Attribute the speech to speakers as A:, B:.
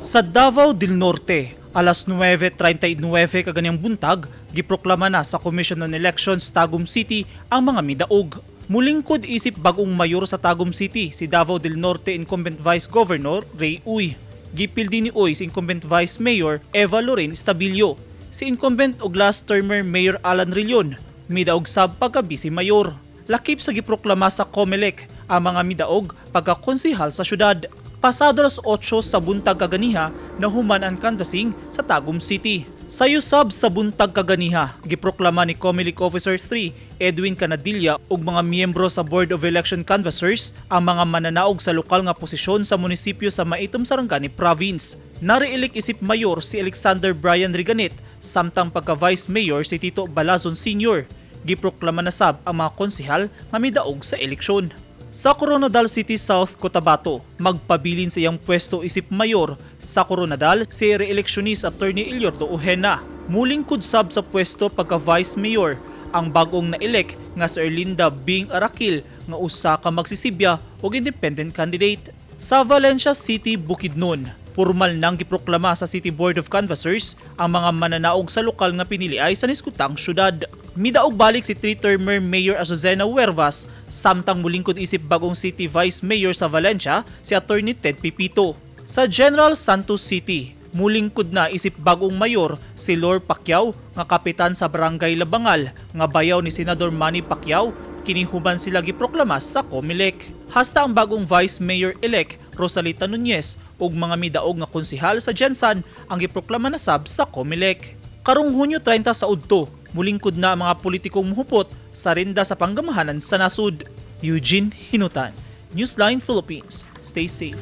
A: Sa Davao del Norte, alas 9:39 kaganihang buntag, giproklama na sa Commission on Elections Tagum City ang mga midaog. Mulingkod isip bagong mayor sa Tagum City si Davao del Norte Incumbent Vice Governor Ray Uy. Gipildi ni Uy si Incumbent Vice Mayor Eva Lorraine Estabilio. Si incumbent ug last termer Mayor Alan Rillon midaog sab pagka vice mayor. Lakip sa giproklama sa COMELEC ang mga midaog pagka konsehal sa syudad. Pasado alas 8 sa buntag kaganiha, nahuman ang canvassing sa Tagum City. Sayo sab sa buntag kaganiha, giproklama ni COMELEC Officer 3 Edwin Canadilla ug mga miyembro sa Board of Election Canvassers ang mga mananaog sa lokal nga posisyon sa munisipyo sa Maitum, Sarangani Province. Nare-elect isip mayor si Alexander Brian Reganit samtang pagka vice mayor si Tito Balazon Sr. Giproklama na sab ang mga konsehal nga midaog sa eleksyon. Sa Koronadal City, South Cotabato, magpabilin sa iyang pwesto isip mayor sa Koronadal si re-electionist Attorney Eliordo Ojena. Mulingkod sab sa pwesto pagka vice mayor ang bagong na-elect nga si Erlinda Bing Arakil nga usa ka magsisibya ug independent candidate. Sa Valencia City, Bukidnon, pormal nang giproklama sa City Board of Canvassers ang mga mananaog sa lokal nga piniliay sa niskutang syudad. Midaog balik si three-termer Mayor Azucena Huervas samtang mulingkod isip bagong City Vice Mayor sa Valencia si Attorney Ted Pipito. Sa General Santos City, mulingkod na isip bagong mayor si Lor Pacquiao nga kapitan sa Barangay Labangal nga bayaw ni Senador Manny Pacquiao, kini human sila giproklama sa COMELEC. Hasta ang bagong Vice Mayor-elect Rosalita Nunez ug mga midaog nga konsehal sa GenSan ang giproklama na sab sa COMELEC. Karong Hunyo 30 sa udto, mulingkod na ang mga politikong muhupot sa renda sa panggamahanan sa nasud. Eugene Hinutan, Newsline Philippines. Stay safe.